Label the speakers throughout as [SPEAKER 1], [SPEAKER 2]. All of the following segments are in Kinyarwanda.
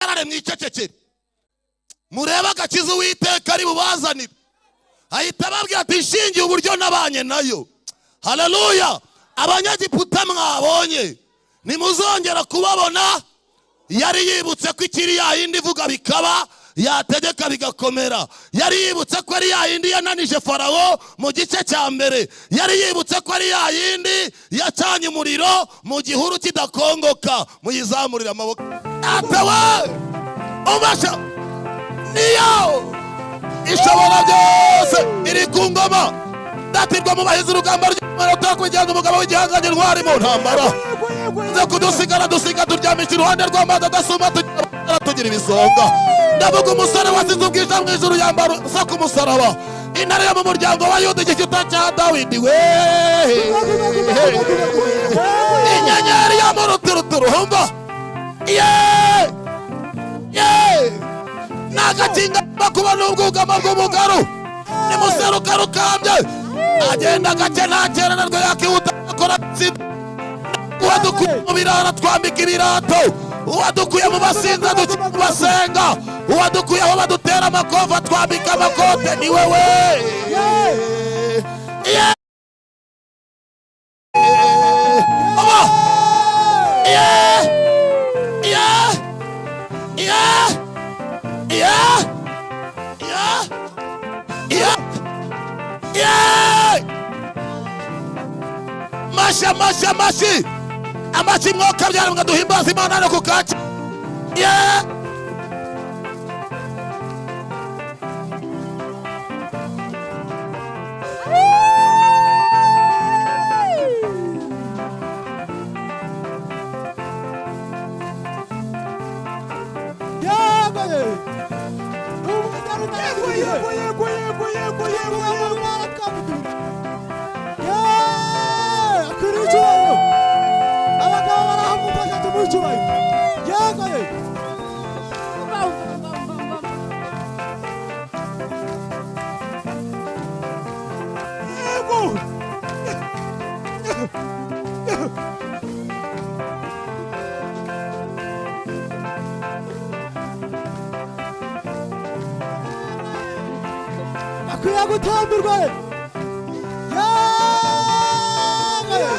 [SPEAKER 1] Muhagarare mwicecekere, murebe agakiza Uwiteka ari bubazanire. Ahita ababwira ati nshingiye uburyo nabanye nayo, haleluya, Abanyagiputa mwabonye ntimuzongera kubabona. Yari yibutse ko ikiri ya yindi ivuga bikaba, yategeka bigakomera. Yari yibutse ko ari ya yindi yananije Farawo mu gice cya mbere. Yari yibutse ko ari ya yindi yacanye umuriro mu gihuru kidakongoka. Muyizamurire amaboko atawe ubasha, niyo ishobora byose, iri ku ngoma. Ndatirwa mu bahizi urugamba ry'amanota, kugenza umugabo w'igihangange, intwari mu ntambara. Nze kudusigara dusiga turyamisha iruhande rw'amazi adasuma, tugira ibisonga. Ndavuga umusore wasize ubwiza mu ijuru, yambara ubusa ku musaraba, intare yo mu muryango wa Yuda, igishyita cya Dawidi we, inyenyeri yo mu ruturuturu. Humva ye ye, ni agakinga kuba n'ubwugamo bw'umugaru, nimuseruka rukambye, agenda gake ntakerererwa, yakihuta akora. Uwadukuye mu birara twambika ibirato, uwadukuye mu basinza dukina mu basenga, uwadukuye aho badutera amakova twambika amakote, ni wewe. Yeah. Aba. Yeah. Yeah. Yeah. Yeah. Yeah. Yeah. Yeah. Mashi, amashi, amashi, amashi, mwuka byara mwa duhimbaza Imana no kukaca. Yeah.
[SPEAKER 2] Yego ye. Yego, yego, yego, yego, yego, yego, yego. Ye, akwiriye icyubahiro. Abagabo barahamufasha, tumuhe icyubahiro. Yego ye. Yego. Akwiye gutambirwa ye. Yego ye.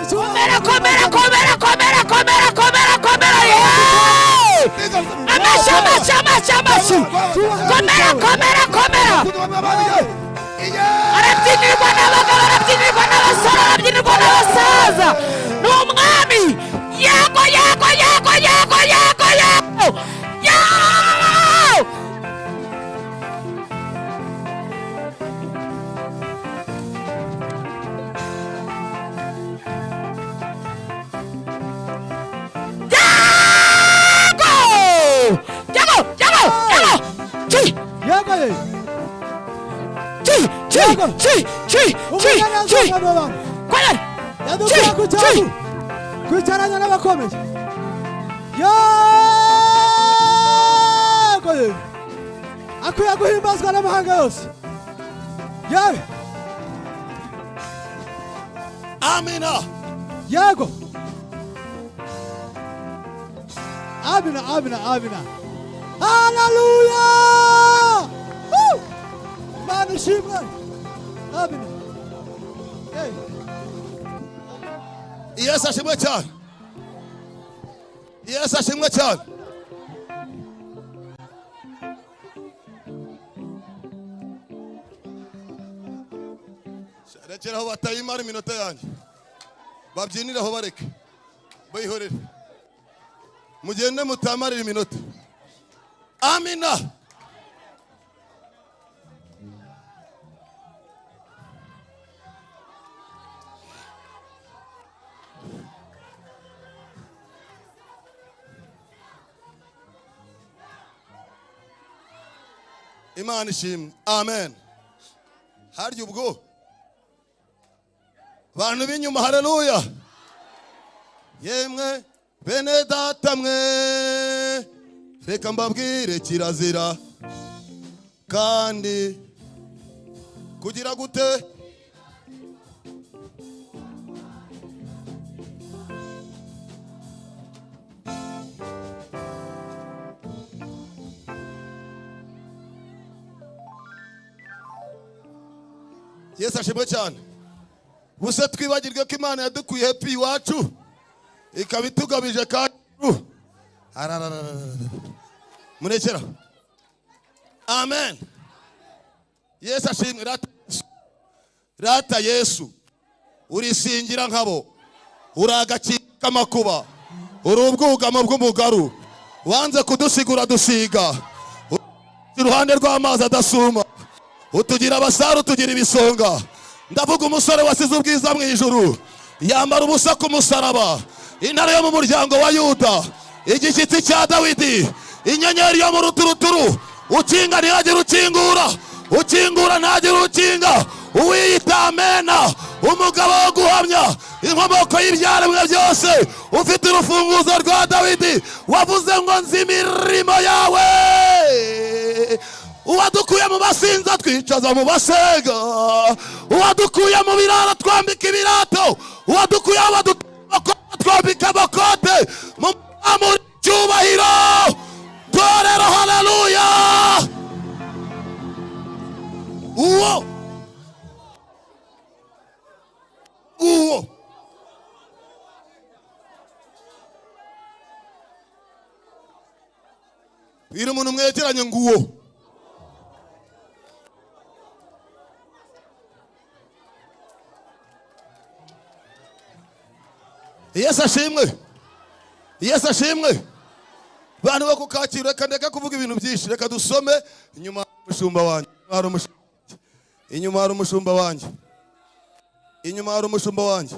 [SPEAKER 3] Komera, komera, komera, komera, komera, komera, komera, yeee! Amashyi, amashyi, amashyi, amashyi! Komera, komera, komera! Arabyinirwa n'abagabo, arabyinirwa n'abasore, arabyinirwa n'abasaza, ni umwami! Yego, yego, yego, yego, yego, yego, yego! Yego, yego, yego, yego! Ci
[SPEAKER 2] Yego ye.
[SPEAKER 3] ci ci ci ci ci ci! Komera!
[SPEAKER 2] Yadukuye ku
[SPEAKER 3] Ci,
[SPEAKER 2] cyavu
[SPEAKER 3] ci.
[SPEAKER 2] kwicaranya n'abakomeye. Yego ye. Akwiye guhimbazwa n'amahanga yose. Yewe.
[SPEAKER 1] Amina.
[SPEAKER 2] Yego. Amina, amina, amina. Haleluya! Woo! Imana ishimwe. Amina. Hey.
[SPEAKER 1] Yesu ashimwe cyane, Yesu ashimwe cyane. Rekeraho batayimara iminota yanjye, babyiniraho, bareke bayihorere, mugende mutamarira iminota. Amina. Imana ishimwe, amen. Harya ubwo bantu b'inyuma, haleluya! Yemwe bene data mwe, reka mbabwire, kirazira kandi kugira gute? Yesu ashimwe cyane. Gusa twibagirwe ko Imana yadukuye hepfo iwacu ikaba itugabije kandi murekera. Amen. Yesu ashimwe. Rata Yesu, urisingira nkabo, uri agacika k'amakuba, uri ubwugamo bw'umugaru, wanze kudusigura dusiga iruhande rw'amazi adasuma, utugira abasare, utugira ibisonga. Ndavuga umusore wasize ubwiza mu ijuru, yambara ubusa ku musaraba, intare yo mu muryango wa Yuda, igishyitsi cya Dawidi, inyenyeri yo mu ruturuturu, ukinga ntihagire ukingura, ukingura ntihagire ukinga, uwiyita amena, umugabo wo guhamya, inkomoko y'ibyaremwe byose, ufite urufunguzo rwa Dawidi, wavuze ngo nzi imirimo yawe, uwadukuye mu basinza twicaza mu basega, uwadukuye mu biraro twambika ibirato, uwadukuye aho twambika amakote, mu cyubahiro torero. Haleluya. Uwo uwo bwira umuntu mwegeranye ngo uwo Yesu ashimwe. Yesu ashimwe. Bantu bo kukakira, reka ndeka kuvuga ibintu byinshi, reka dusome. Inyuma umushumba wanjye, inyuma hari umushumba wanjye, inyuma hari umushumba wanjye.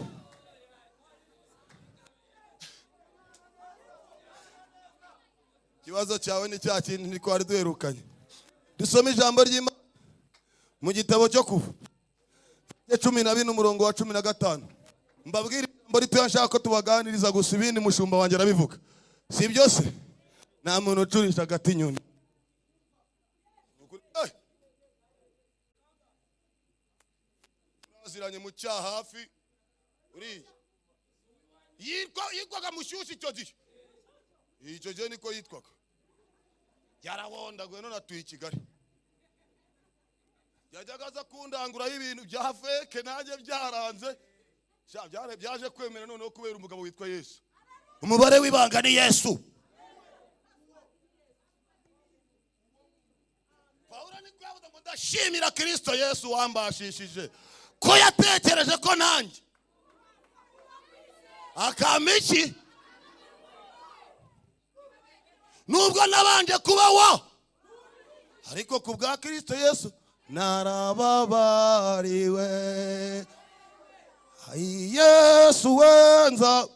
[SPEAKER 1] Ikibazo cyawe ni cya kintu ntitwari duherukanye. Dusome ijambo ry'Imana mu gitabo cyo Kuva 14 umurongo wa 15. Mbabwire ijambo ritoya nshaka ko tubaganiriza gusa, ibindi mushumba wanjye arabivuga. Si byose, nta muntu ucurisha agati inyoni. Turaziranye mu cyaha hafi uriya yitwaga Mushyushyu icyo gihe, icyo gihe niko yitwaga, yarahondaguye none atuye i Kigali. Yajyaga aza kundanguraho ibintu bya feke nanjye byaranze, byaje kwemera noneho kubera umugabo witwa Yesu. Umubare w'ibanga ni Yesu. Pawulo niko yavuze ngo ndashimira Kristo Yesu wambashishije ko yatekereje ko nanjye akampa iki, nubwo nabanje kuba wa, ariko ku bwa Kristo Yesu narababariwe. Yesu wenza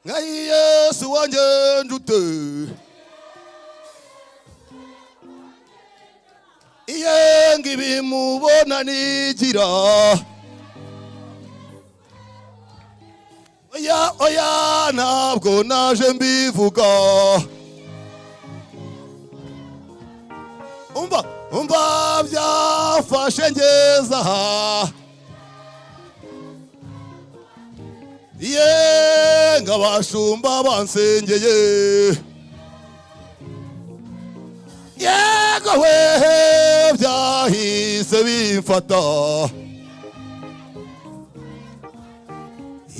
[SPEAKER 1] nka Yesu wanjye njute, iyenga ibimubona nigira, oya oya ntabwo naje mbivuga. Umva umva byafashe ngeza aha, yenga abashumba bansengeye, yego wehe byahise bimfata,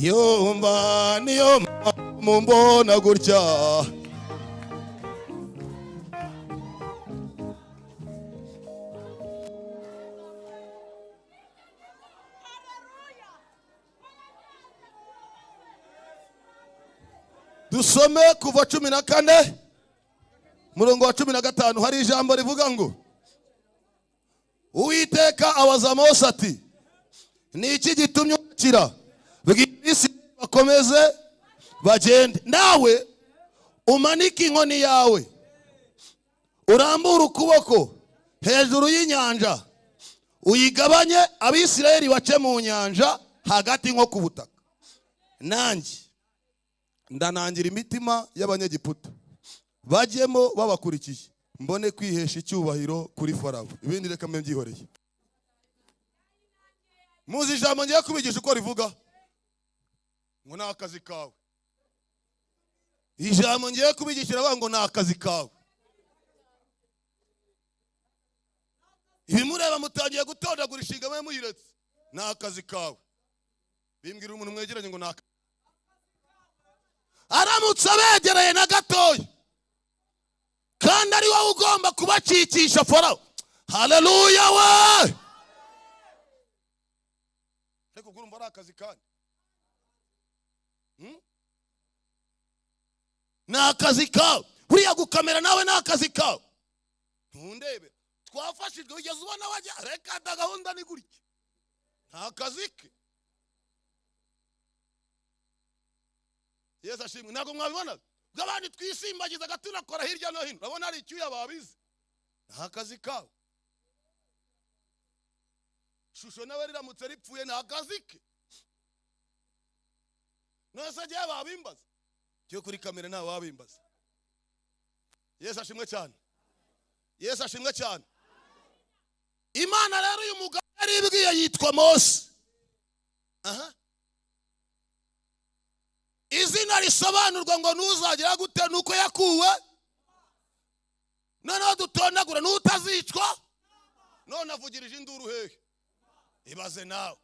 [SPEAKER 1] yumva niyo mumbona gutya. Dusome kuva 14 murongo wa 15. Hari ijambo rivuga ngo Uwiteka abaza Mose ati ni iki gitumye ukira? Bwira bakomeze bagende, nawe umanike inkoni yawe urambure ukuboko hejuru y'inyanja uyigabanye, Abisirayeli bace mu nyanja hagati nko ku butaka. Nanjye ndanangira imitima y'Abanyegiputa bajyemo babakurikiye, mbone kwihesha icyubahiro kuri Farawo. Ibindi reka mbe mbyihoreye. Muzi ijambo ngiye kubigisha uko rivuga ngo ni akazi kawe. Ijambo ngiye kubigisha ngo ni akazi kawe. Ibimureba mutangiye gutondagura ishinga mwe muyiretse. Ni akazi kawe. Bimbwira umuntu mwegeranye ngo naka. Aramutse abegereye na gatoya, kandi ari wowe ugomba kubacikisha Farawo. Haleluya we! Ariko urumva ari akazi kandi. Ni akazi kawe. Buriya gukamera nawe ni akazi kawe. Ntundebe. Twafashijwe ugeze ubona wajya reka da gahunda ni gutya. Nta kazi ke. Yesu ashimwe. Ntabwo mwabibona bw'abandi twisimbagizaga tunakora hirya no hino. Urabona ari icyuya babizi. Nta kazi kawe. Shusho nawe riramutse ripfuye nta kazi ke. None agiye babimbaza. Cyo kuri kamera nta wabimbaza. Yesu ashimwe cyane. Yesu ashimwe cyane. Imana rero uyu mugabo yaribwiye yitwa Mose. Aha. Izina risobanurwa ngo ntuzagira gute nuko yakuwe. Noneho dutondagura n'utazicwa. None avugirije induru hehe? Ibaze nawe.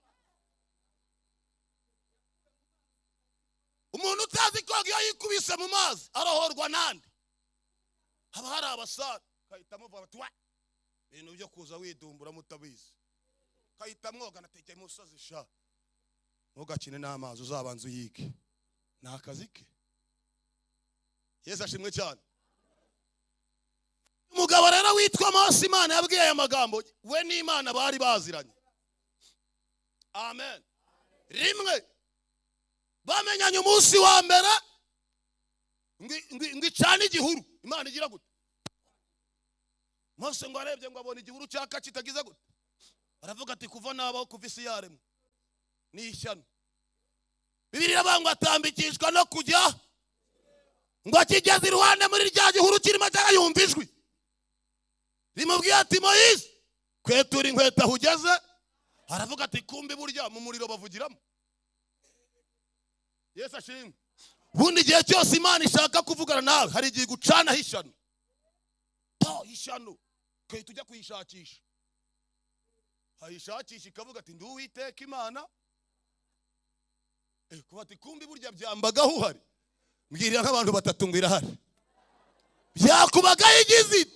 [SPEAKER 1] Umuntu utazi koga iyo yikubise mu mazi arohorwa nande? Haba hari abasare kahita muvuga bati wa ibintu byo kuza widumbura mutabizi. Kahita mwoga natekeye musozi sha. Ntugakine n'amazi uzabanza uyige. Ni akazi ke. Yesu ashimwe cyane. Umugabo rero witwa Mose Imana yabwiye aya magambo, we n'Imana bari baziranye. Amen. Rimwe bamenyanye umunsi wa mbere ngo icane igihuru. Imana igira gute? Mose ngo arebye ngo abona igihuru cyaka kitagize gute? Aravuga ati kuva nabaho kuva isi yaremwe ni ishyano. Bibiliya iravuga ngo atambikishwa no kujya ngo akigeze iruhande muri rya gihuru kirimo cyangwa yumva ijwi rimubwiye ati Moyize kwetura inkweto aho ugeze. Aravuga ati kumbi burya mu muriro bavugiramo. Yesu ashimwe. Ubundi igihe cyose Imana ishaka kuvugana nawe hari igihe gucana ishyano. Pa ishyano ukahita ujya kuyishakisha. Ayishakisha ikavuga ati ndi Uwiteka Imana. Kuba ati kumbi burya byambagaho uhari. Mbwirira nk'abantu batatu ngo irahari. Byakubagaho igize.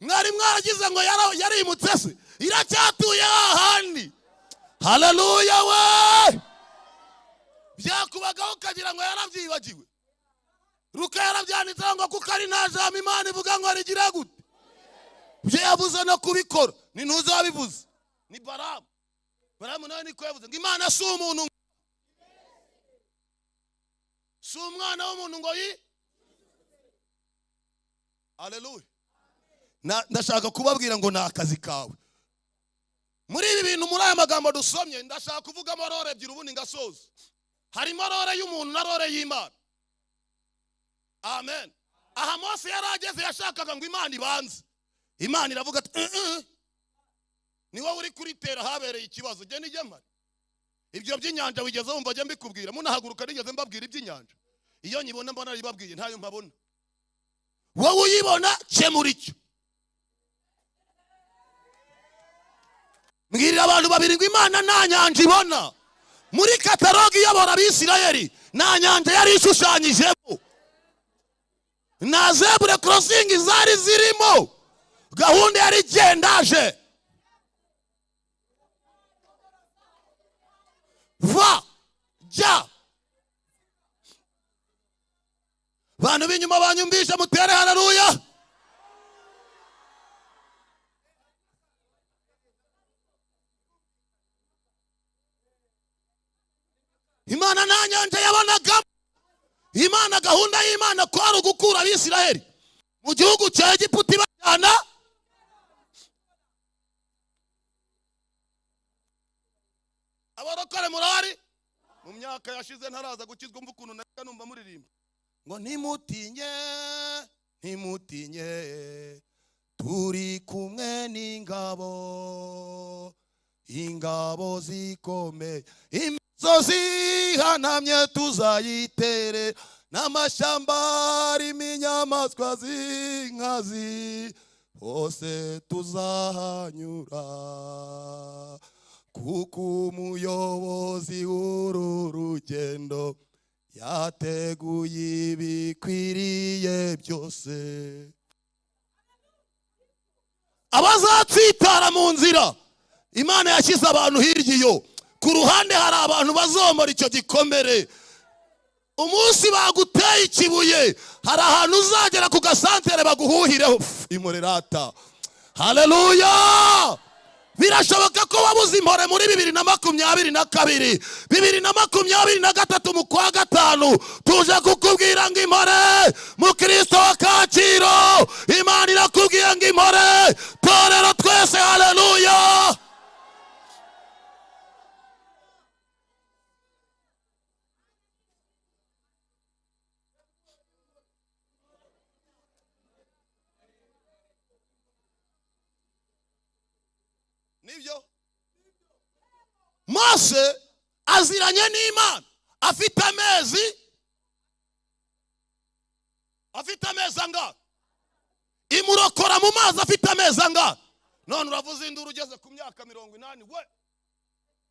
[SPEAKER 1] Mwari mwaragize ngo yarimutse se iracyatuye ahandi. Haleluya we! Byakubagaho ukagira ngo yarabyibagiwe. Ruka yarabyanditse ngo kuko ari nta jambo Imana ivuga ngo rigira gute. Ibyo yavuze no kubikora ni ntuzabivuze. Ni Baramu. Baramu nawe niko yavuze ngo Imana si umuntu, si umwana w'umuntu ngo yi. Haleluya. Ndashaka kubabwira ngo ni akazi kawe. Muri ibi bintu muri aya magambo dusomye ndashaka kuvugamo role ebyiri ubundi ngasoza. Harimo role y'umuntu na role y'Imana. Amen. Aha Mose yarageze yashakaga ngo Imana ibanze. Imana iravuga ati ni wowe uri kuritera habereye ikibazo jye nijye mpari. Ibyo by'inyanja wigeze wumva jye mbikubwira munahaguruka nigeze mbabwira iby'inyanja. Iyo nyibona mbona naribabwiye ntayo mpabona. Wowe uyibona kemura icyo. Mbwirira abantu babiri ngo Imana nta nyanja ibona. Muri katalogi iyobora Abisirayeli nta nyanja yari ishushanyijemo. Nta zebura crossing zari zirimo. Gahunda yari igendaje. Va jya. Bantu b'inyuma banyumvisha mutere haleluya. Imana nta nyanja yabonaga. Imana gahunda y'Imana kwari ugukura Abisirayeli mu gihugu cya Egiputa ibajyana. Abarokore murari mu myaka yashize ntaraza gukizwa mva ukuntu najya numva muririmba ngo ntimutinye ntimutinye turi kumwe n'ingabo ingabo zikomeye imisozi ihanamye tuzayitere N'amashyamba arimo inyamaswa z'inkazi, hose tuzahanyura, kuko umuyobozi w'uru rugendo yateguye ibikwiriye byose. Abazatsitara mu nzira, Imana yashyize abantu hirya iyo ku ruhande, hari abantu bazomora icyo gikomere. Umunsi baguteye ikibuye, hari ahantu uzagera ku gasantere baguhuhireho imurerata. Haleluya! Birashoboka ko wabuze impore muri 2022, 2023 mu kwa gatanu. Tuje kukubwira ngo impore, mukristo wa Kacyiru. Imana irakubwiye ngo impore, torero twese. Haleluya! Nibyo, Mose aziranye n'Imana afite amezi angahe? Imurokora mu mazi afite amezi angahe? None uravuze induru ugeze ku myaka 80 we.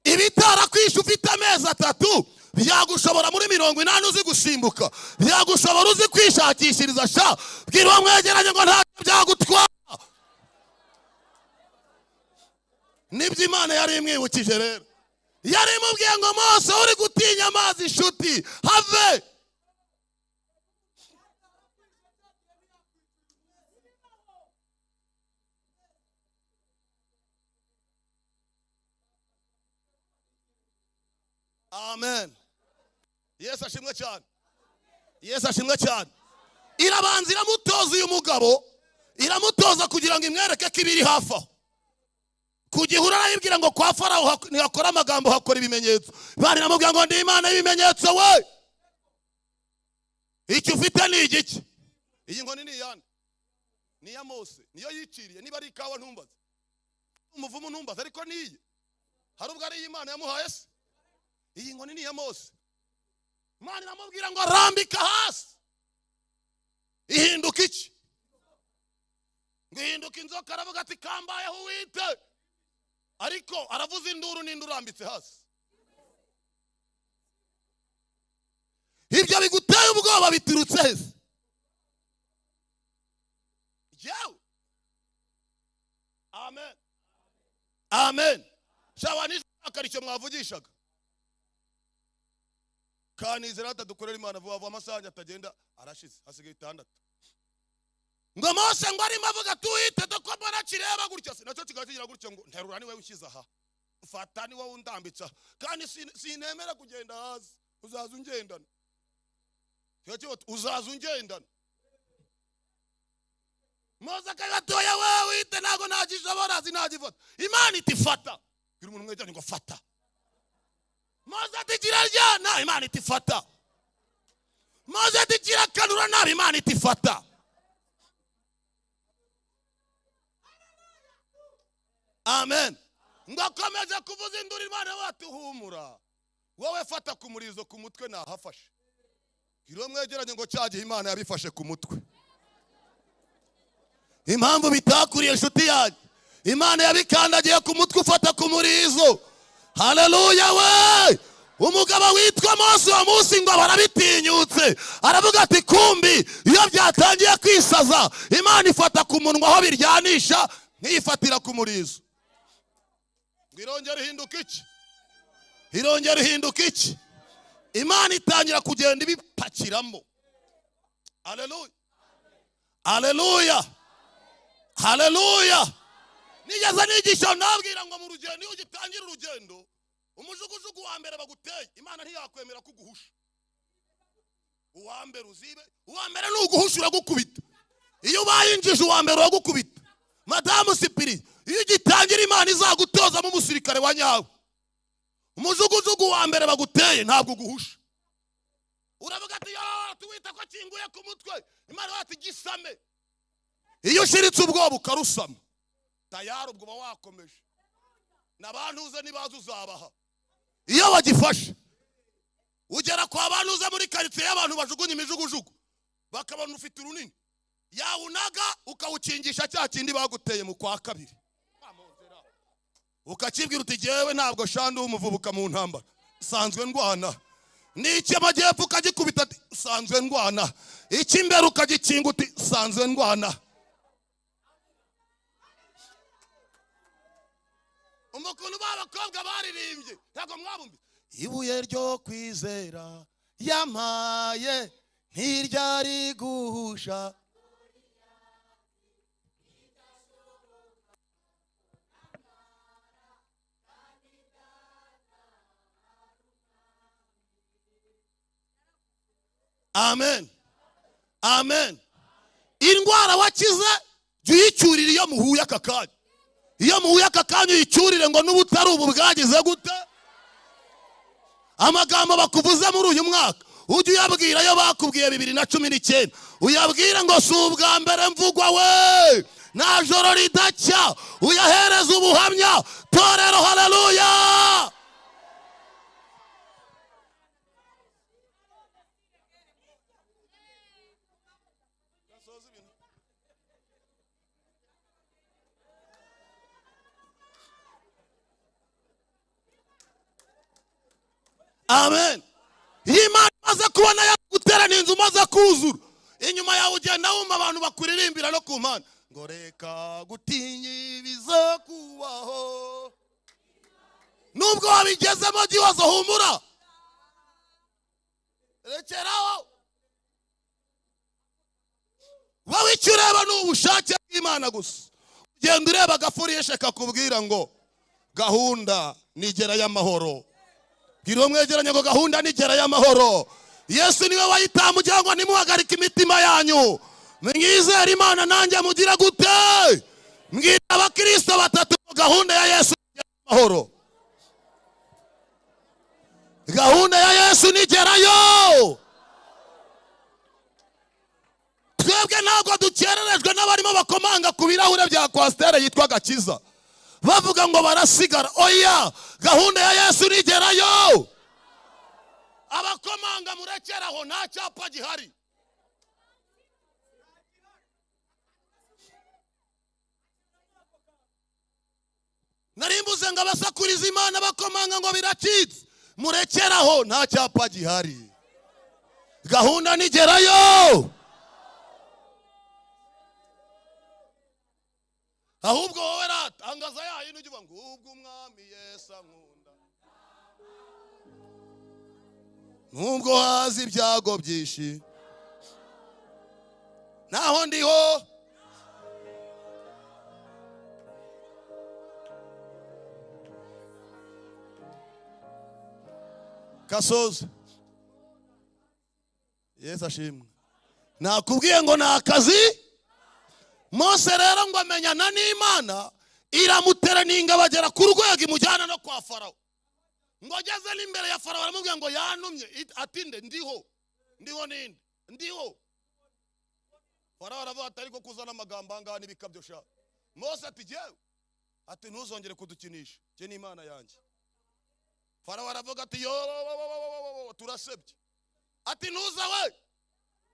[SPEAKER 1] Ibitarakwishe ufite amezi 3 byagushobora muri 80 uzi gusimbuka, byagushobora uzi kwishakishiriza. Sha, bwira uwo mwegeranye ngo ntacyo byagutwara. Nibyo Imana yari imwibukije rero, yari imubwiye ngo: "Mose, uri gutinya amazi inshuti, have." Amen. Yesu ashimwe cyane, Yesu ashimwe cyane. Irabanza iramutoza uyu mugabo, iramutoza kugira ngo imwereke ko ibiri hafi aho. Ku gihuru arayibwira ngo kwa Farawo ntihakora amagambo, hakora ibimenyetso. Imana iramubwira ngo: "Ndi Imana y'ibimenyetso we." Icyo ufite ni igiki? Iyi nkoni ni iyande? Ni iya Mose, niyo yiciriye. Niba ari ikawa ntumbaze, umuvumu ntumbaze, ariko niye. Hari ubwo ari Imana yamuhaye se? Iyi nkoni ni iya Mose. Imana iramubwira ngo: "Rambika hasi." Ihinduka iki? Ngo ihinduka inzoka. Aravuga ati: "Kambayeho uwite." Ariko aravuza induru n'indi urambitse hasi. Ibyo biguteye ubwoba biturutse hese? Yewe, amen, amen. Shawa nishaka icyo mwavugishaga kanizera atadukorera Imana vuba vuba. Amasaha yanjye atagenda, arashize, hasigaye 6. Ngo Mose ngo arimo avuga tuhite ko mbona kireba gutya se, nacyo kikaba kigira gutya ngo: "Nterura, ni wowe ushyize aha, fata, ni wowe undambitse aha, kandi sinemera kugenda hasi, uzaza ungendana." Uzaza ungendana. Mose akagatoya: "We wite, ntabwo nagishobora, sinagifata." Imana iti: "Fata." Bwira umuntu mwegeranye ngo: "Fata." Mose ati: "Kiraryana." Imana iti: "Fata." Mose ati: "Kirakanura nabi." Imana iti: "Fata." Amen. Ngo akomeje kuvuza induru, Imana watuhumura, wowe fata ku murizo, ku mutwe nahafashe. Bwira mwegeranye ngo cya gihe Imana yabifashe ku mutwe. Impamvu bitakuriye, inshuti yanjye, Imana yabikandagiye ku mutwe, ufata ku murizo. Haleluya we! Umugabo witwa Mose uwo munsi ngo barabitinyutse, aravuga ati: "Kumbi iyo byatangiye kwisaza, Imana ifata ku munwa aho biryanisha, ntiyifatira ku murizo." Ngo irongera ihinduka iki? Irongera ihinduka iki? Imana itangira kugenda ibipakiramo. Haleluya, haleluya, haleluya! Nigeze nigisha nabwira ngo mu rugendo, iyo ugitangira urugendo, umujugujugu wa mbere baguteye, Imana ntiyakwemera kuguhusha. Uwa mbere uzibe, uwa mbere ni uguhusha, uragukubita. Iyo ubaye injiji, uwa mbere uragukubita. Madamu Sipiri, iyo ugitangira, Imana izagutozamo umusirikare wa nyawe. Umujugujugu wa mbere baguteye ntabwo uguhusha, uravuga ati: "Yo tuwita ko kinguye ku mutwe." Imana ati: "Gisame." Iyo ushiritse ubwoba ukarusama, tayari ubwo uba wakomeje. N'abantu uze nibaza uzabaha. Iyo bagifashe ugera kwa Wabanuza muri karitsiye y'abantu bajugunya imijugujugu, bakabona ufite urunini, yawunaga ukawukingisha cya kindi baguteye mu kwa kabiri, ukakibwira uti jyewe ntabwo shandu umuvubuka mu ntambara, sanzwe ndwana. N'icy'amajyepfo ukagikubita ati sanzwe ndwana, icy'imbere ukagikinga uti sanzwe ndwana. Umukuntu b'abakobwa baririmbye ntabwo mwabumvise. Ibuye ryo kwizera yampaye ntiryari guhusha. Amen, amen. Indwara wakize jya uyicyurira iyo muhuye aka kanya. Iyo muhuye aka kanya uyicyurire ngo n'ubutari ubu bwagize gute. Amagambo bakuvuze muri uyu mwaka ujye uyabwira ayo bakubwiye 2019, uyabwire ngo si ubwa mbere mvugwa we, nta joro ridacya, uyahereze ubuhamya. Torero, haleluya. Amen. Iyo Imana imaze kubona yaguterana inzu umaze kuzura, inyuma yawe ugenda wumva abantu bakuririmbira no ku mpande ngo reka gutinya ibizakubaho. Nubwo wabigezemo gihozo, humura, rekeraho. Wowe icyo ureba ni ubushake bw'Imana gusa. Ugenda ureba agafuriyeshe kakubwira ngo gahunda nigera y'amahoro. Bwira uwo mwegeranye ngo gahunda nigera y'amahoro. Yesu niwe wayitamugira ngo nimuhagarike imitima yanyu, mwizere Imana nanjye mugira gute. Mbwira abakristo batatu ngo gahunda ya Yesu nigera y'amahoro. Gahunda ya Yesu nigerayo. Twebwe ntabwo dukererejwe n'abarimo bakomanga ku birahure bya kwasiteri yitwa Gakiza, bavuga ngo barasigara. Oya, gahunda ya Yesu nigerayo. Abakomanga murekeraho, nta cyapa gihari. Narimbuze ngo abasakuriza Imana bakomanga ngo biracitse, murekeraho, nta cyapa gihari. Gahunda nigerayo. Ahubwo wowe rata angaza yayo ujye uvuga ngo ubwo umwami Yesu ankunda, nubwo haza ibyago byinshi, naho ndiho kasoza. Yesu ashimwe. Nakubwiye ngo ni akazi. Mose rero ngo amenyana n'Imana, iramutereninga bagera ku rwego imujyana no kwa Farawo. Ngo ageze n'imbere ya Farawo aramubwira ngo yantumye, ati nde ndiho, ndiho ninde, ndiho. Farawo aravuga ati ariko kuzana amagambo angana n'ibikabyo sha. Mose ati jyewe, ati ntuzongere kudukinisha, jye n'Imana yanjye. Farawo aravuga ati yo turasebye. Ati ntuza we,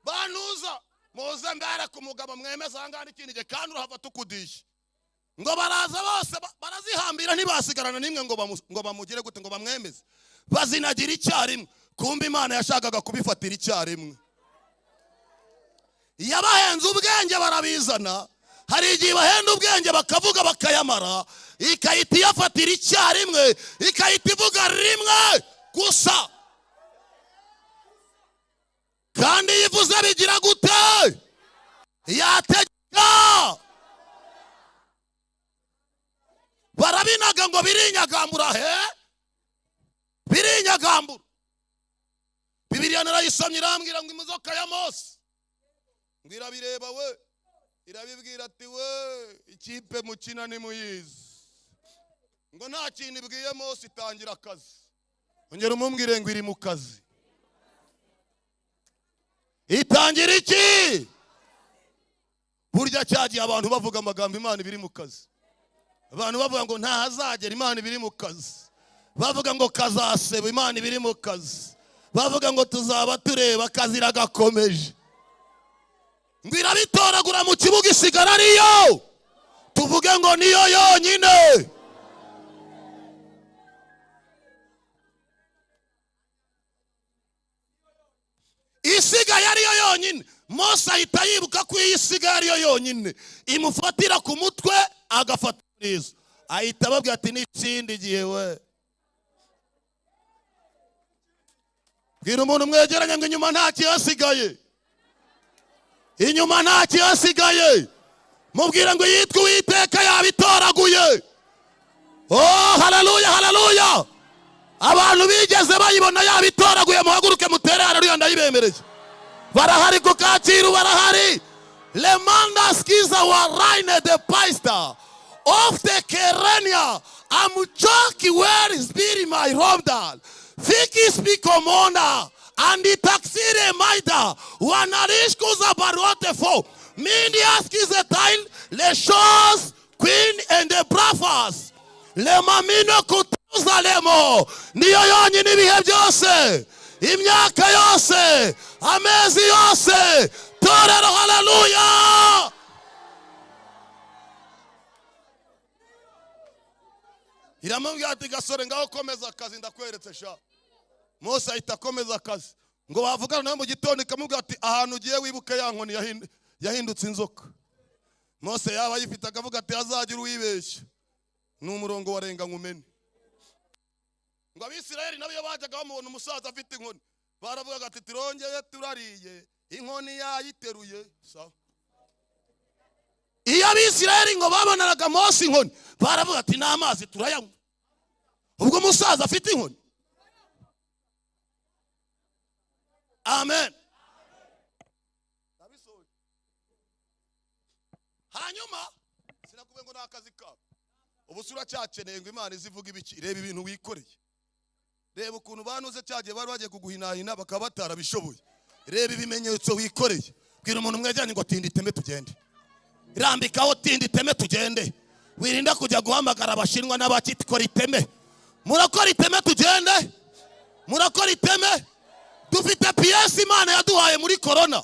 [SPEAKER 1] bantuza muze mbere ku mugabo mwemeza angana ikindi gihe kandi urahava tukudishye. Ngo baraza bose barazihambira ntibasigarana nimwe ngo bamugire gute, ngo bamwemeze. Bazinagira icyarimwe. Kumbe Imana yashakaga kubifatira icyarimwe. Yabahenze ubwenge barabizana. Hari igihe bahenda ubwenge bakavuga bakayamara, ikahita iyafatira icyarimwe, ikahita ivuga rimwe gusa. Kandi yivuze bigira gute? Yategeka. Barabinaga ngo birinyagambura he? Birinyagambura. Bibiliya narayisomye irambwira ngo imodoka ya Mose ngo irabireba we, irabibwira ati we ikipe mukina nimuyizi. Ngo nta kintu ibwiye Mose itangira akazi. Ongera umumbwire ngo iri mu kazi. Itangira iki? Burya cyagiye abantu bavuga amagambo Imana ibiri mu kazi. Abantu bavuga ngo ntahazagera, Imana ibiri mu kazi. Bavuga ngo kazaseba, Imana ibiri mu kazi. Bavuga ngo tuzaba tureba akazira gakomeje. Ngo irabitoragura mu kibuga isigara ariyo. Tuvuge ngo niyo yonyine. Isigaye ariyo yonyine. Mose ahita yibuka ko iyi isigaye ariyo yonyine. Imufatira ku mutwe agafata neza. Ahita ababwira ati n'ikindi gihe we. Bwira umuntu mwegeranye ngo inyuma nta kihasigaye. Inyuma nta kihasigaye. Mubwire ngo yitwa Uwiteka yabitoraguye. Oh, haleluya, haleluya. Abantu bigeze bayibona yabitoraguye, muhaguruke mutere haleluya, ndayibemereye. Barahari ku Kacyiru, barahari. Le mandas kiza wa raine de paista of the Kerenia amuchoki where is biri my romdal fiki spikomona andi taxire maida wanarishkuza barote fo mindi askize tile les choses queen and the brothers le mamino kutuza lemo niyo yonyine ibihe byose imyaka yose amezi yose torero haleluya. Iramubwira ati gasore ngaho komeza akazi ndakweretse sha. Mose ahita akomeza akazi. Ngo bavugana nawe mu gitondo ikamubwira ati ahantu ugiye wibuke ya nkoni yahindutse inzoka. Mose yaba ayifite akavuga ati hazagira uwibeshya. Ni umurongo warenga nkumene. Ngo Abisirayeli nabo iyo bajyaga bamubona umusaza afite inkoni baravugaga ati turongeye turariye inkoni yayiteruye. Sawa. Iyo Abisirayeli ngo babonanaga Mose inkoni baravuga ati n'amazi turayanywa. Ubwo umusaza afite inkoni. Amen. Hanyuma sinakubwiye ngo nakazi kawe. Ubu uracyakeneye ngo Imana izivuga ibiki? Reba ibintu wikoreye. Reba ukuntu banuze cyagiye bari bagiye kuguhinahina bakaba batarabishoboye. Reba ibimenyetso wikoreye. Bwira umuntu mwegeranye ngo tinda iteme tugende. Rambikaho tinda iteme tugende. Wirinda kujya guhamagara abashinwa n'abakikora iteme. Murakora iteme tugende. Murakora iteme. Dufite PS Imana yaduhaye muri corona.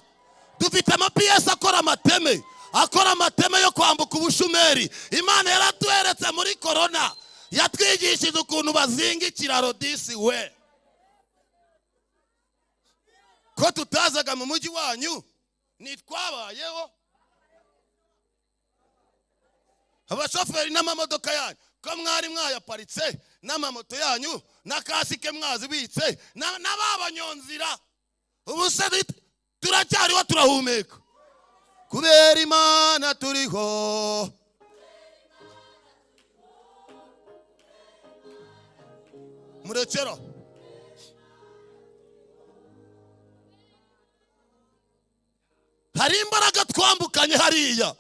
[SPEAKER 1] Dufite ama PS akora amateme. Akora amateme yo kwambuka ubushumeri. Imana yaratuheretse muri corona. Yatwigishije ukuntu bazinga ikiraro disi we. Ko tutazaga mu mujyi wanyu nitwabayeho. Abashoferi n'amamodoka yanyu ko mwari mwayaparitse n'amamoto yanyu na kasike mwazibitse n'ababanyonzira. Ubu se turacyariho turahumeka. Kubera Imana turiho. Murekera. Hari imbaraga twambukanye hariya.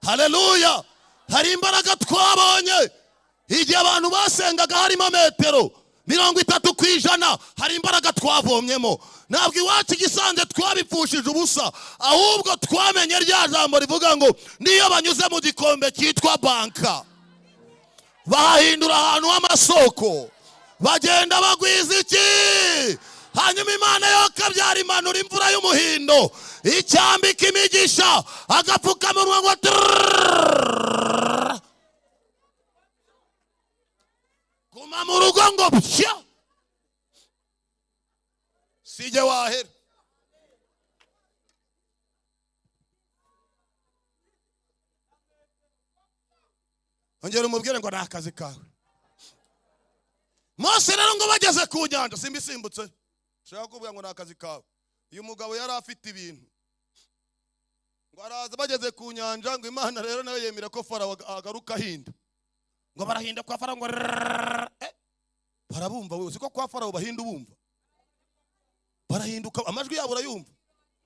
[SPEAKER 1] Haleluya. Hari imbaraga twabonye. Igihe abantu basengaga harimo metero 30%, hari imbaraga twavomyemo. Ntabwo iwacu igisanze twabipfushije ubusa, ahubwo twamenye rya jambo rivuga ngo niyo banyuze mu gikombe cyitwa banka bahindura ahantu h'amasoko, bagenda bagwiza iki. Hanyuma Imana yo kabyara imanura imvura y'umuhindo icyambika imigisha agapfukamunwa ngo guma mu rugo ngo pya sijye wahera. Ongera umubwire ngo ni akazi kawe. Mose rero ngo bageze ku nyanja, simbisimbutse nshaka kuvuga ngo ni akazi kawe. Uyu mugabo yari afite ibintu. Ngo araza bageze ku nyanja ngo Imana rero nayo yemera ko Farawo agaruka ahinda. Ngo barahinda kwa Farawo ngo barabumva wewe, siko kwa Farawo bahinda ubumva. Barahinduka amajwi yabo urayumva.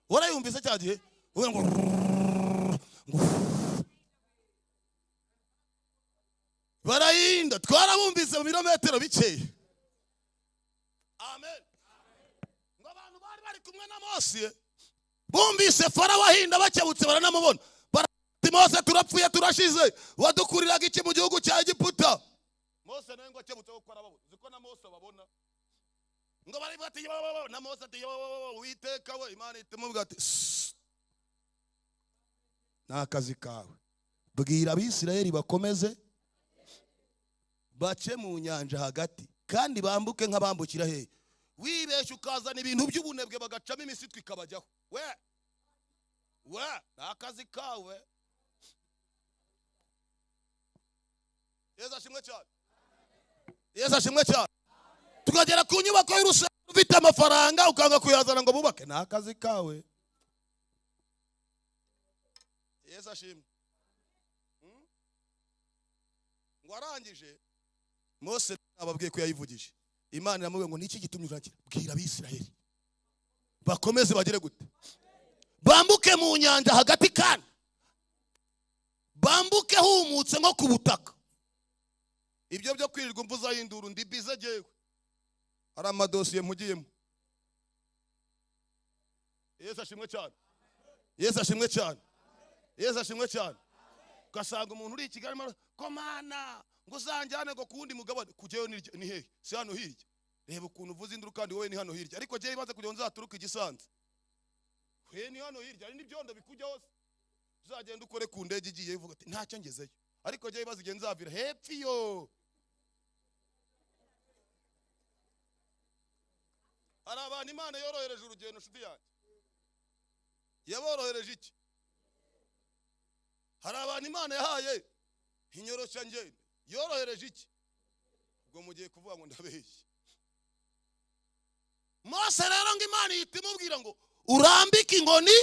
[SPEAKER 1] Warayumvise cya gihe uvuga ngo barahinda, twarabumvise mu birometero bikeye. Amen. Ngo abantu bari bari kumwe na Mose bumvise Farawo ahinda bakebutse baranamubona. Barati Mose turapfuye turashize, wadukuriraga iki mu gihugu cya Egiputa? Mose nawe ngo akebutse kuko arababona. Uziko na Mose babona. Ngo barivuga ati yo, na Mose ati yo, Uwiteka we. Imana itumubwira ati nakazi kawe, bwira Abisirayeli bakomeze bace mu nyanja hagati kandi bambuke nk'abambukira he. Wibeshye ukazana ibintu by'ubunebwe bagacamo imisitwe ikabajyaho. We we nakazi kawe. Yesu ashimwe cyane. Yesu ashimwe cyane. Tukagera ku nyubako y'urusengero ufite amafaranga ukanga kuyazana ngo bubake, nakazi kawe. Yesu ashimwe. Ngo arangije Mose ababwiye ko yayivugije. Imana iramubwiye ngo niki gitumye urakira, bwira Abisirayeli bakomeze bagere gute, bambuke mu nyanja hagati kandi bambuke humutse nko ku butaka. Ibyo byo kwirirwa mvuza y'induru ndi bize jewe, ari amadosiye mpugiyemo. Yesu ashimwe cyane. Yesu ashimwe cyane. Yesu ashimwe cyane. Ugasanga umuntu uri i Kigali komana ngo uzanjyane ngo kuwundi mugabane, kujyayo ni hehe? Si hano hirya. Reba ukuntu uvuza induru kandi wowe ni hano hirya. Ariko jewe ibaze kugira ngo nzaturuke Igisanze, we ni hano hirya, hari n'ibyondo bikujya hose. Uzagenda ukore ku ndege igiye uvuga ati ntacyo ngezeyo. Ariko jewe ibaze igihe nzavira hepfo iyo. Hari abantu Imana yorohereje urugendo, nshuti yanjye. Yaborohereje iki? Hari abantu Imana yahaye inyorosha ngende, yorohereje iki? Ubwo mugiye kuvuga ngo ndabeshye. Mose rero ngo Imana ihita imubwira ngo urambike inkoni,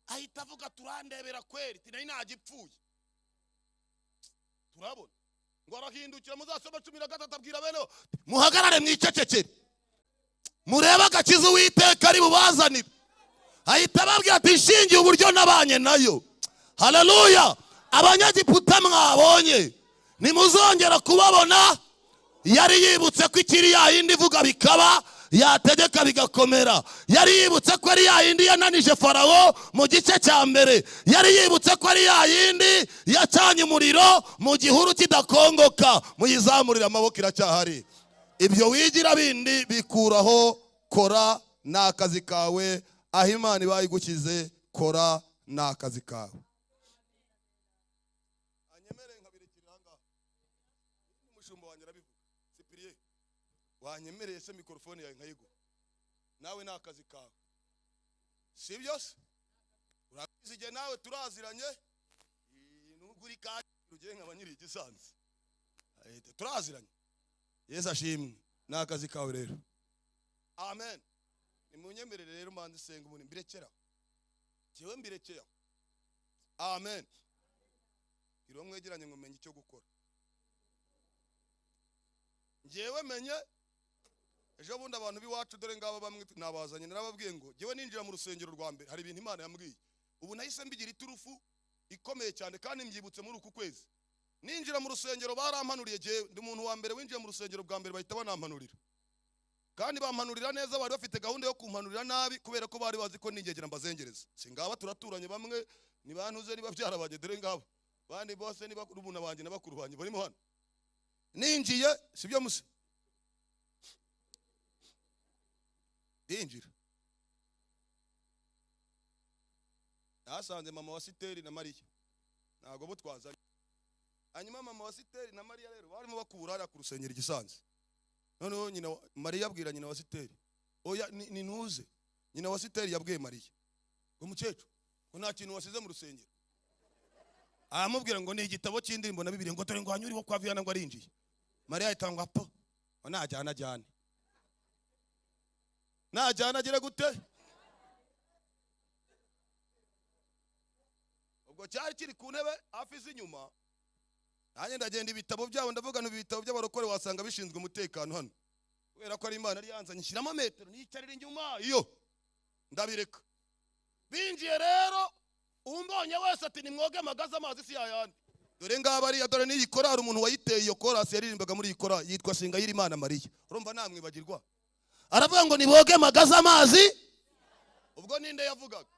[SPEAKER 1] ahita avuga turandebera kweri, nari nagipfuye. Turabona ngo arahindukira muzasoma 13 abwira bene muhagarare mwicecekere, murebe agakiza Uwiteka ari bubazanire. Ahita ababwira ati nshingiye uburyo nabanye nayo. Haleluya. Abanyagiputa mwabonye nimuzongera kubabona. Yari yibutse ko ikiri ya yindi ivuga bikaba, yategeka bigakomera. Yari yibutse ko ari ya yindi yananije Farawo mu gice cya mbere. Yari yibutse ko ari ya yindi yacanye umuriro mu gihuru kidakongoka. Muyizamurira amaboko, iracyahari. Ibyo wigira bindi bikuraho, kora n'akazi kawe. Aho Imana ibayigukize, kora n'akazi kawe. Anyemere nkabirekera ngaha. Umushumba wanjye arabivuga. Cyprien, wanyemereye se mikrofone yawe nkayiguha? Nawe n'akazi kawe. Si byose? Urabizi igihe nawe turaziranye, nubwo uri kandi ugiye nkaba nyiri Igisanze. Turaziranye. Yesu ashimwe. N'akazi kawe rero. Amen. Nimunyemerere rero mbanze senga ubundi mbirekera. Jewe mbirekera. Amen. Iro mwegeranye ngo menye icyo gukora. Njewe menye ejo bundi abantu biwacu dore ngaba bamwe nabazanye narababwiye ngo jewe ninjira mu rusengero rwa mbere hari ibintu Imana yambwiye. Ubu nahise mbigira iturufu ikomeye cyane kandi mbyibutse muri uku kwezi. Ninjira mu rusengero barampanuriye, jewe ndi umuntu wa mbere winjiye mu rusengero bwa mbere bahita banampanurira. Kandi bampanurira neza, bari bafite gahunda yo kumpanurira nabi kubera ko bari bazi ko ningegera mbazengereza. Singaba turaturanye bamwe ni bantuze niba byarabanye dore ngaba. Bandi bose ni bakuru banje nabakuru banje barimo hano. Ninjiye sibyo musa. Dinjira. Nasanze mama wa Siteri na Mariya. Ntago bo twazanye. Hanyuma mama wa Siteri na Mariya rero barimo bakura hariya ku rusengero Igisanze. Noneho nyina Mariya abwira nyina wa Siteri, oya ni ntuze. Nyina wa Siteri yabwiye Mariya ngo mukecuru ngo nta kintu wasize mu rusengero. Aramubwira ngo ni igitabo cy'indirimbo na Bibiliya, ngo dore ngo hanyuriho kwa Viana ngo arinjiye. Mariya ahita ngo apo, ngo najyana ajyane. Najyana agire gute? Ubwo cyari kiri ku ntebe hafi z'inyuma. Nanjye ndagenda ibitabo byabo ndavuga nti ibitabo by'abarokore wasanga bishinzwe umutekano hano. Kubera ko ari Imana yari yanzanye nshyiramo metero niyicarira inyuma iyo ndabireka. Binjiye rero umbonye wese ati nimwoge magaza amazi si yayandi. Dore ngaba ari dore n'iyi korari umuntu wayiteye iyo korasi yaririmbaga muri iyi korari yitwa Singayimana Mariya. Urumva namwibagirwa. Aravuga ngo niboge magaza amazi. Ubwo ninde yavugaga?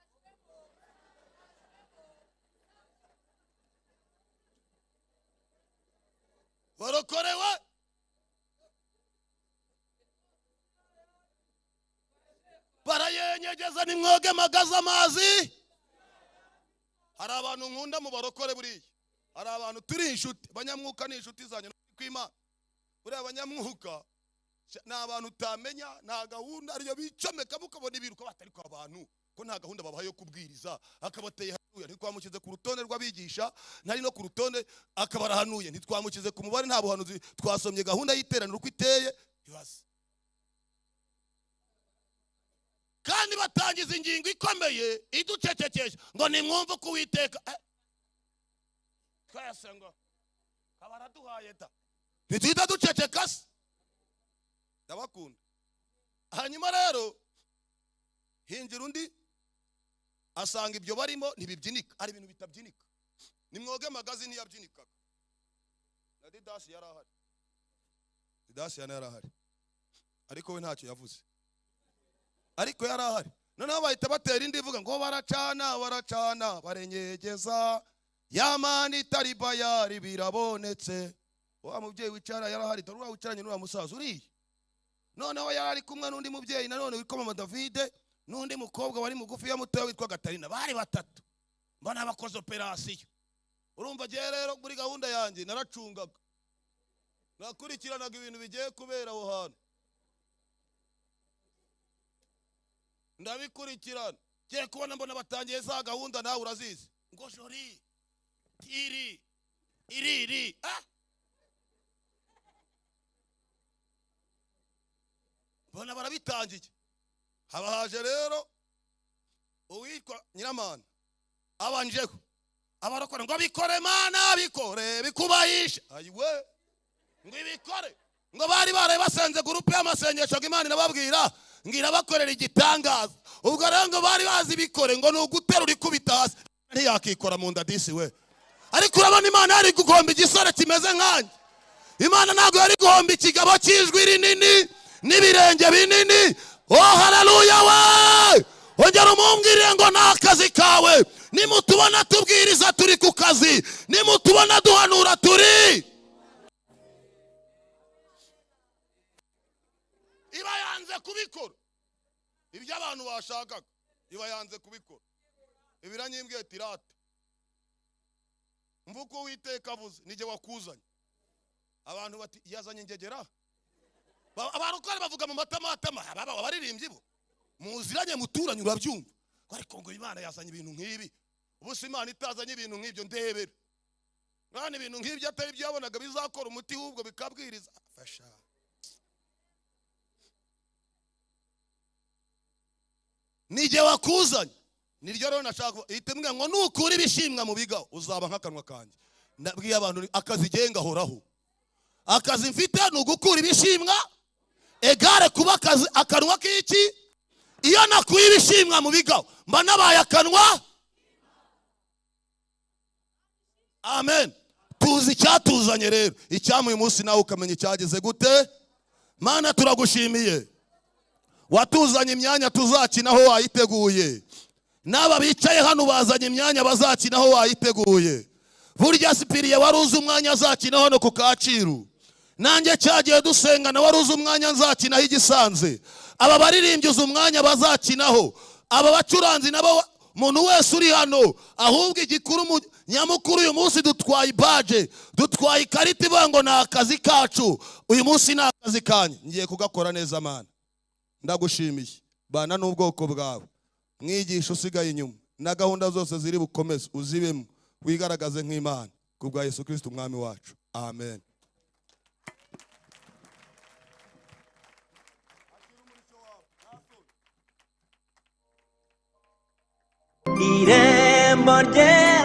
[SPEAKER 1] Barokorewe. Barenyegeza, nimwoge magaze amazi. Hari abantu nkunda mu barokore, buriya hari abantu turi inshuti, abanyamwuka ni inshuti zanjye kw'Imana. Buriya abanyamwuka ni abantu utamenya, nta gahunda ariyo bicomeka, mukabona ibiruka batari kwa abantu ko nta gahunda babahaye yo kubwiriza, akabateye hanuye, ntitwamushyize ku rutonde rw'abigisha, ntari no ku rutonde, akabarahanuye, ntitwamushyize ku mubare, nta buhanuzi twasomye gahunda y'iteraniro uko iteye. Ibaze kandi batangiza ingingo ikomeye iducecekesha ngo nimwumve uko Uwiteka twese ngo kabaraduhaye da, ntituhita duceceka se. Ndabakunda. Hanyuma rero hinjira undi asanga ibyo barimo ntibibyinika, ari ibintu bitabyinika. Nimwoge magazi ntiyabyinikaga, na Didasi yari ahari, Didasi yari ahari, ariko we ntacyo yavuze, ariko yari ahari. Noneho bahita batera indi ivuga ngo baracana baracana barenyegeza yamani itari bayari birabonetse. Wa mubyeyi wicara yari ahari, dore wicaranye n'uriya musaza uriya. Noneho yari ari kumwe n'undi mubyeyi nanone witwa Mama Davide, n'undi mukobwa wari mugufi ya mutoya witwa Gatarina, bari batatu. Mbona bakoze operasiyo. Urumva gihe rero muri gahunda yanjye naracungaga, nakurikiranaga ibintu bigiye kubera aho hantu, ndabikurikirana. Giye kubona mbona batangiye za gahunda, nawe urazizi ngo jori tiri iriri mbona barabitangiye. Haba haje rero uwitwa Nyiramana abanjeho abarokora ngo bikore Mana, bikore bikubahisha, ayiwe ngo ibikore. Ngo bari baraye basenze gurupe y'amasengesho ngo Imana irababwira ngo irabakorera igitangaza. Ubwo rero ngo bari bazi bikore ngo ni uguterura ikubita hasi, ntiyakikora mu nda disi we. Ariko urabona Imana yari guhomba igisore kimeze nkanjye. Imana ntabwo yari guhomba ikigabo cy'ijwi rinini n'ibirenge binini. Oh haleluya we! Ongera umumbwirire ngo ni akazi kawe. Nimutubona tubwiriza turi ku kazi, nimutubona duhanura turi. Iba yanze kubikora ibyo abantu bashakaga, iba yanze kubikora. Ibiranyimbwiye tirate mvuko Uwiteka avuze nijye wakuzanye. Abantu bati yazanye ingegera. Abarokore bavuga mu matamatama, ababa abaririmbyi bo muziranye muturanye urabyumva, ariko ngo Imana yazanye ibintu nk'ibi. Ubu Imana itazanye ibintu nk'ibyo ndebera nani ibintu nk'ibyo atari byo yabonaga bizakora umuti ahubwo bikabwiriza. Fasha nijye wakuzanye. Niryo rero nashaka itemwe ngo nukuri ibishimwa mu bigaho uzaba nk'akanwa kanjye. Nabwiye abantu akazi genga horaho, akazi mfite ni ugukura ibishimwa egare kuba akazi akanwa k'iki. Iyo nakuye ibishimwa mu bigaho mba nabaye akanwa. Amen. Tuzi icyatuzanye rero, icyamu uyu munsi nawe ukamenya icyageze gute. Mana turagushimiye, watuzanye imyanya tuzakinaho wayiteguye. N'aba bicaye hano bazanye imyanya bazakinaho wayiteguye. Burya Sipiriye wari uzi umwanya azakinaho no ku Kacyiru, nanjye cyagiye dusengana wari uzi umwanya nzakinaho igisanze. Aba baririmbyi uzi umwanya bazakinaho, aba bacuranzi nabo, umuntu wese uri hano. Ahubwo igikuru nyamukuru uyu munsi dutwaye ibaje, dutwaye ikarita ivuga ngo ni akazi kacu. Uyu munsi ni akazi kanyu, ngiye kugakora neza. Mana ndagushimiye, bana n'ubwoko bwawe, mwigisha usigaye inyuma na gahunda zose ziri bukomeze uzibemo, wigaragaze nk'Imana ku bwa Yesu Kristo umwami wacu. Amen.
[SPEAKER 4] Irembo rye.